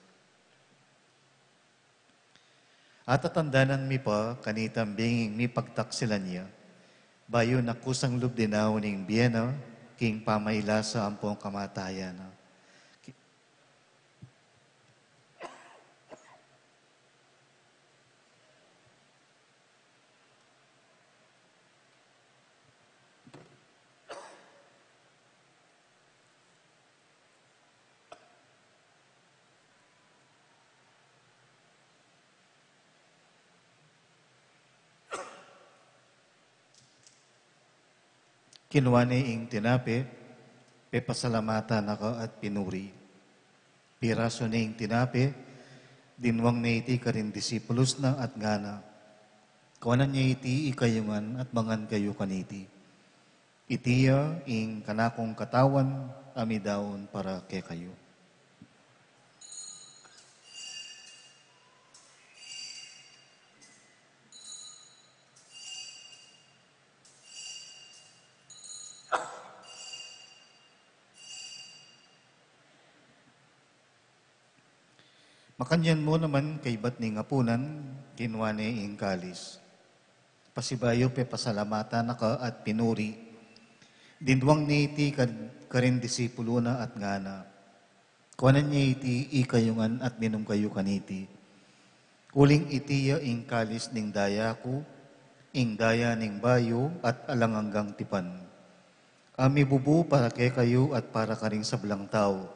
Atatandanan mi pa, kanitang binging mipagtaksilan ya, bayu na kusang lub dinaun ing bie na, king pamailasa ampong kamatayan na. Kinua ne ing tinape, pepasalamatan na ka at pinuri. Pirasu ne ing tinape, dinwang ne iti karing disipulus na at ngana, kuanan ye iti ikayu ngan at mangan kayu kaniti. Iti ya ing kanakung katawan a midaun para kekayu. Makanyan mu naman kaybat ning apunan, kinua ne ing kalis. Pasibayu pepasalamatan na ka at pinuri. Dinwang ne iti kad-, karing disipulu na at ngana: Kuanan ye iti ikayu ngan at minum kayu kaniti. Uling iti ya ing kalis ning daya ku, ing daya ning bayu at alang anggang tipan, a mibubu para kekayu at para karing sablang tau.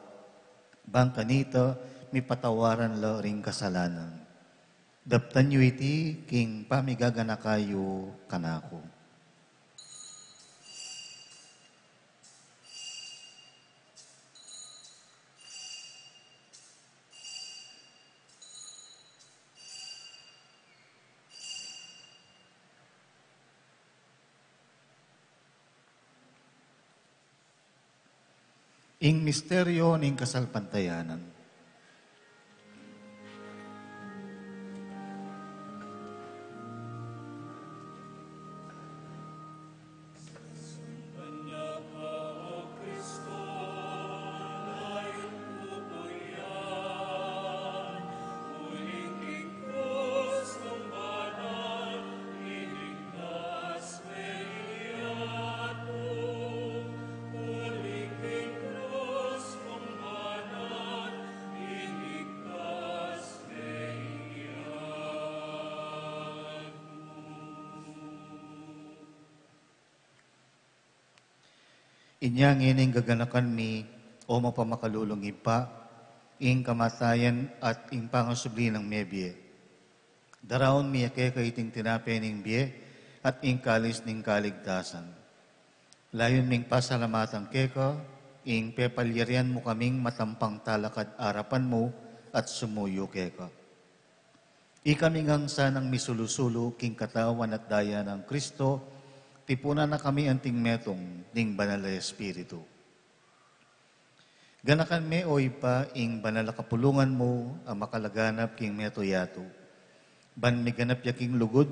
Bang kanita, mipatawaran la ring kasalanan. Daptan yu iti king pamigaganaka yu kanaku. Ing misteryo ning kasalpantayanan. Inya ngeni gaganakan mi, o mapamakalulung Ibpa, ing kamatayan at ing pangasubli nang mebie. Daraun mi keka iting tinape ning bie at ing kalis ning kaligtasan. Layun ming pasalamatan keka ing pepalyarian mu kaming matampang talakad arapan mu at sumuyu keka. Ikami ngang sanang misulu-sulu king katawan at daya nang Kristo, tipunan na kami anting metung ning Banal a Espiritu. Ganakan me, o Ibpa, ing banal a kapulungan mu a makalaganap king mabilug a yatu. Ban miganap ya king lugud,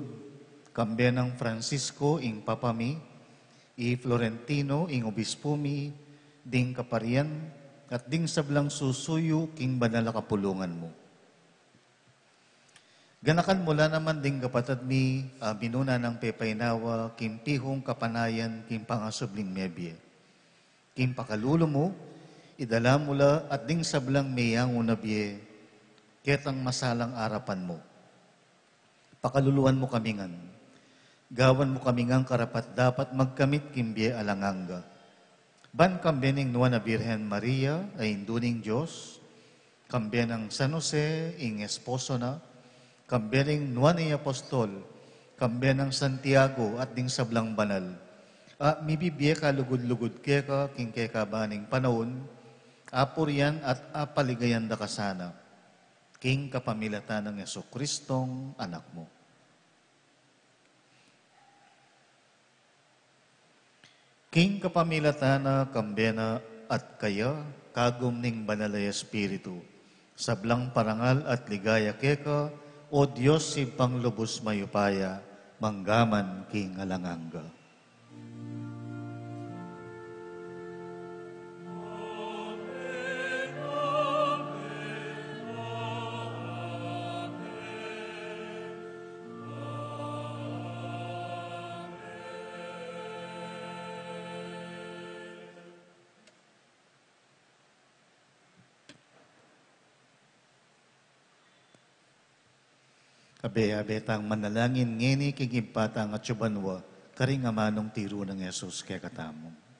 kambe nang Francisco ing Papa mi, i Florentino ing Obispu mi, ding kaparian, at ding sablang susuyu king banal a kapulungan mu. Ganakan mu la naman ding kapatad mi a minuna nang pepainawa king pihung kapanayan king pangasubling mebie. King pakalulu mu, idala mu la at ding sablang meyangu na bie ketang masalang arapan mu. Pakaluluan mu kami ngan. Gawan mu kami ngan karapat-dapat magkamit king bie alang angga. Ban kambe ning Nuan a Birhen Maria a Indu ning Dios, kambe nang San Jose ing esposo na, kambe ning Nuan a Apostol, kambe nang Santiago at ding sablang banal a mibibie kalugud-lugud keka king kekaban ning panaun, apurian at apaligayan da ka sana. King kapamilatan nang Jesucristong Anak mu. King kapamilatan na, kambe na at kaya, kagum ning Banal a Espiritu, sablang parangal at ligaya keka, O Dios, Ibpang lubus mayupaya, mangga man king alang angga. Abe, abe tang manalangin ngeni king Ibpa tang atsu banua, karing amanung tiru nang Jesus kekatamu.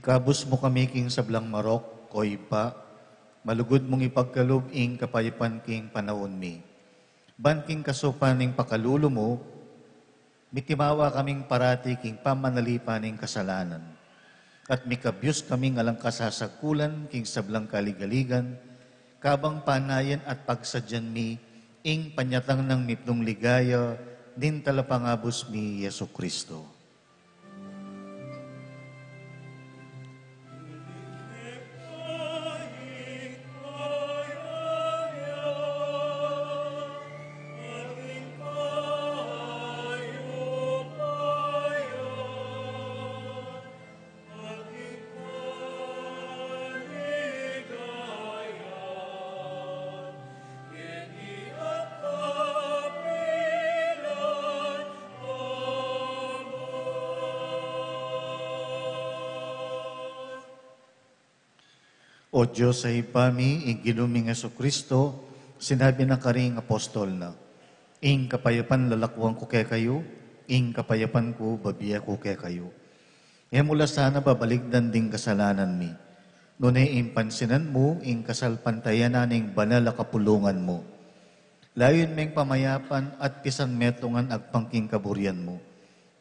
Ikabus mu kami king sablang marok, o Ibpa, malugud mung ipagkalub ing kapayapan king panaun mi. Ban king kasaupan ning pakalulu mu, mitimawa kaming parati king pamanalipan ning kasalanan. At mikabyus kaming alang kasasagkulan king sablang kaligaligan, kabang panayan at pagsadyan mi ing panyatang nang mipnung ligaya ning Talapangabus mi, Jesucristo. O Dios a Ibpa mi, ing Ginu ming Jesucristo, sinabi na karing apostol na, "Ing kapayapan lalakuan ku kekayu, ing kapayapan ku babie ku kekayu." E mu la sana babalikdan ding kasalanan mi, nune ing pansinan mu ing kasalpantayanan ning banal a kapulungan mu. Layun meng pamayapan at pisanmetungan agpang king kaburian mu.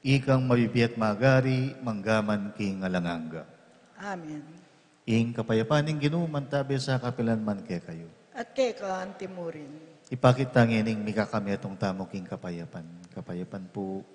Ikang mabibie at magari, mangga man king alang angga. Amen. Ing kapayapan ning Ginu mantabe sa kapilan man kekayu. At keka anti mu rin. Ipakit ta ngening mikakametung tamu king kapayapan. Kapayapan pu.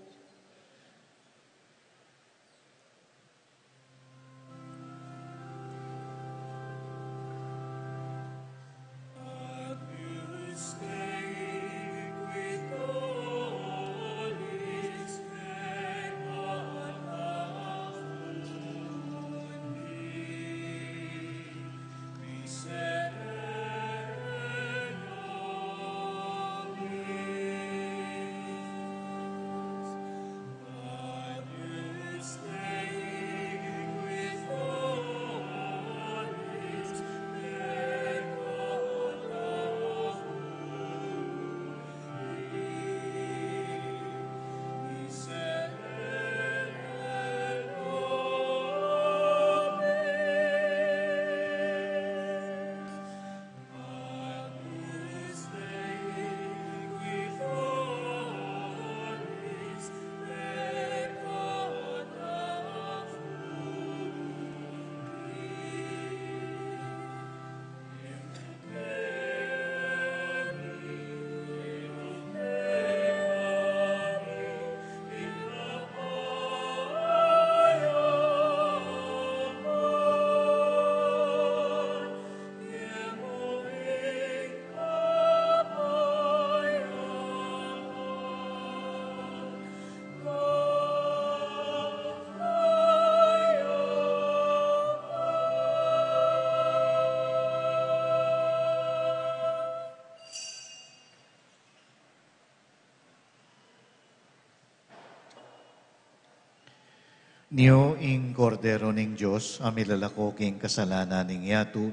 Nio ing Kordero ning Dios, a milalako king kasalanan ning yatu,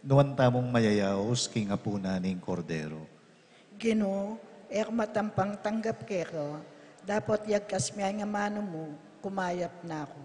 nuan tamung mayayaus king apunan ning Kordero. Ginu, e ku matampang tanggap keka, dapot yagkas me ing amanu mu, kumayap na ku.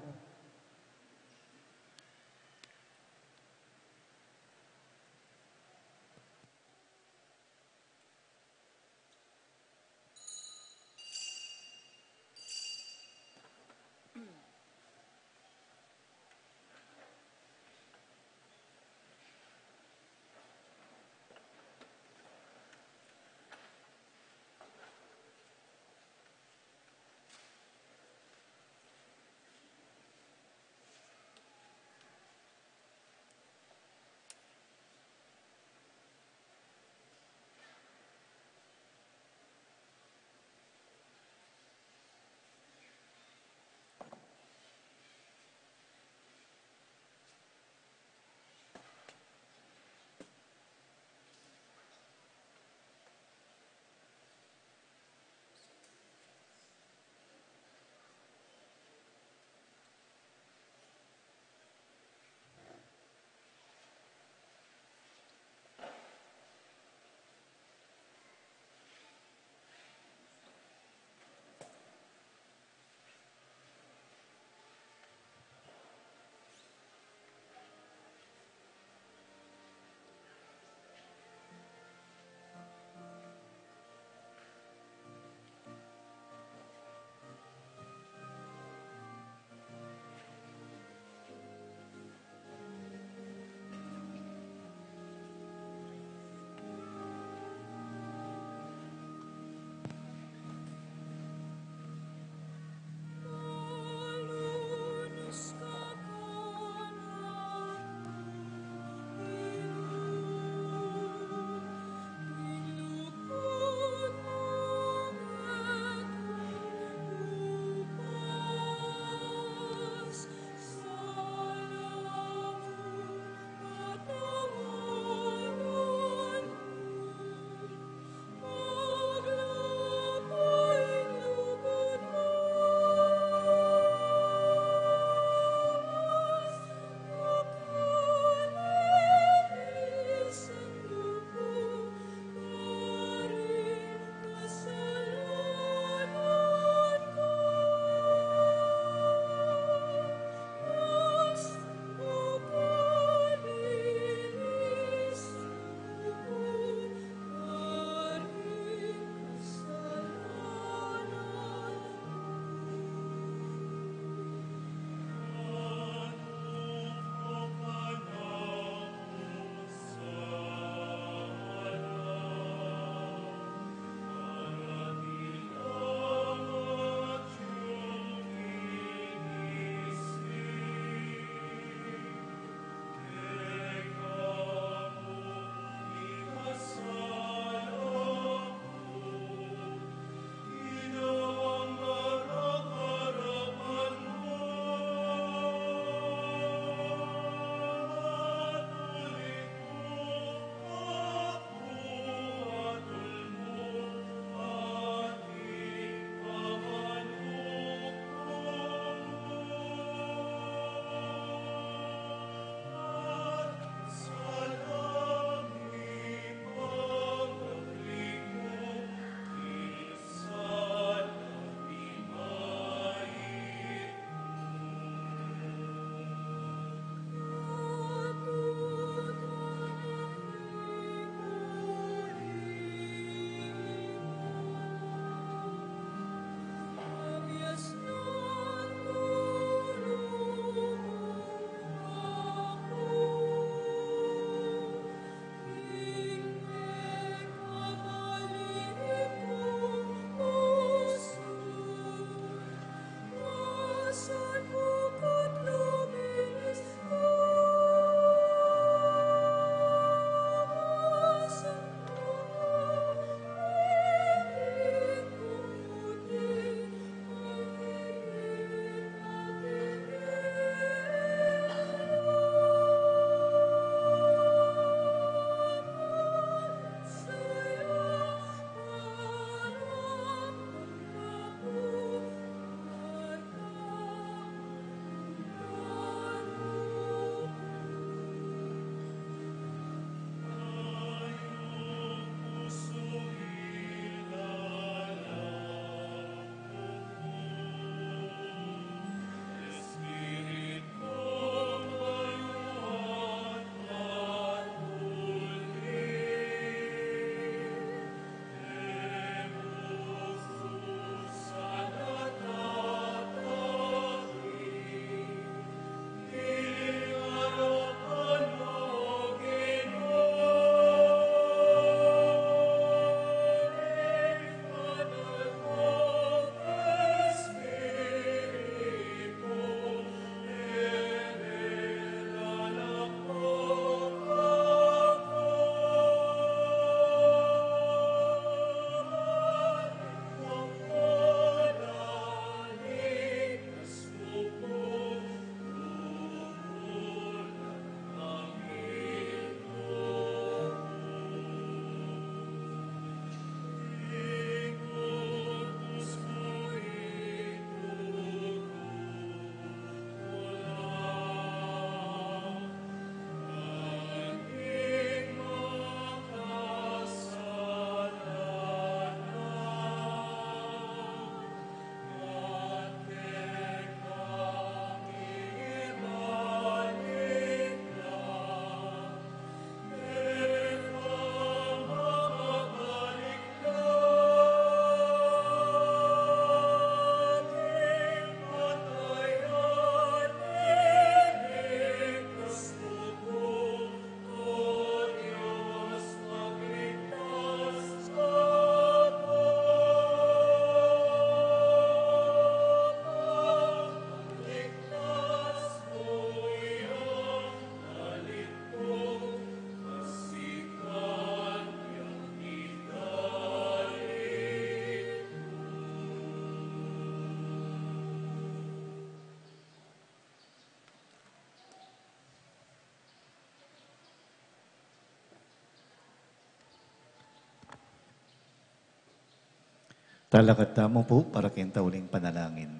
Talakad tamu pu para king tauling panalangin.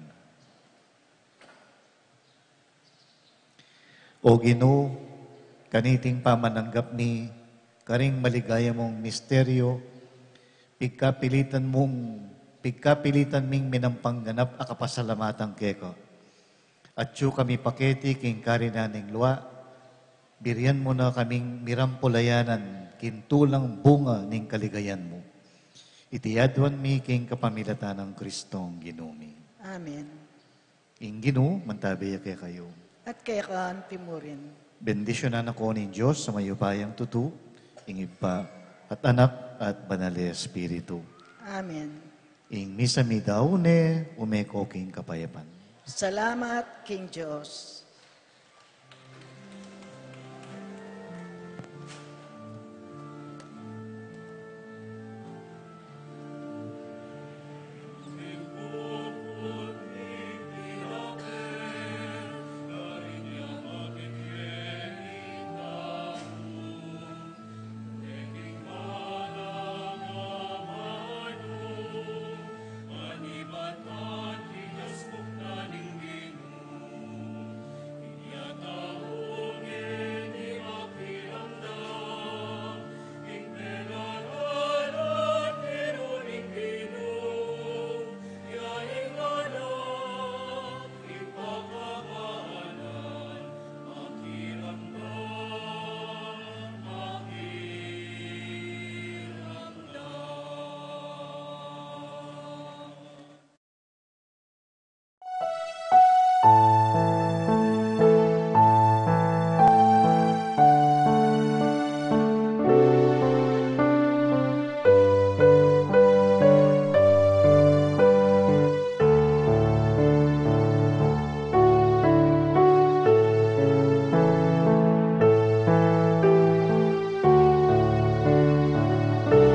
O Ginu, kaniting pamananggap mi karing maligaya mung misteryo, pigkapilitan mung, pigkapilitan ming minampangganap a kapasalamatan keka. Atyu kami paketi king karinan ning lua, birian mu na kaming mirampulayanan king tulang bunga ning kaligayan mu. Iti aduan mi king kapamilatan nang Kristong Ginu mi. Amen. Ing Ginu mantabe ya kekayu. At keka antimurin. Bendisyunan na ko ning Dios a mayupayang tutu, ing Ibpa, at Anak, at Banal a Espiritu. Amen. Ing misa mi daun ne, ume ko king kapayapan. Salamat king Dios.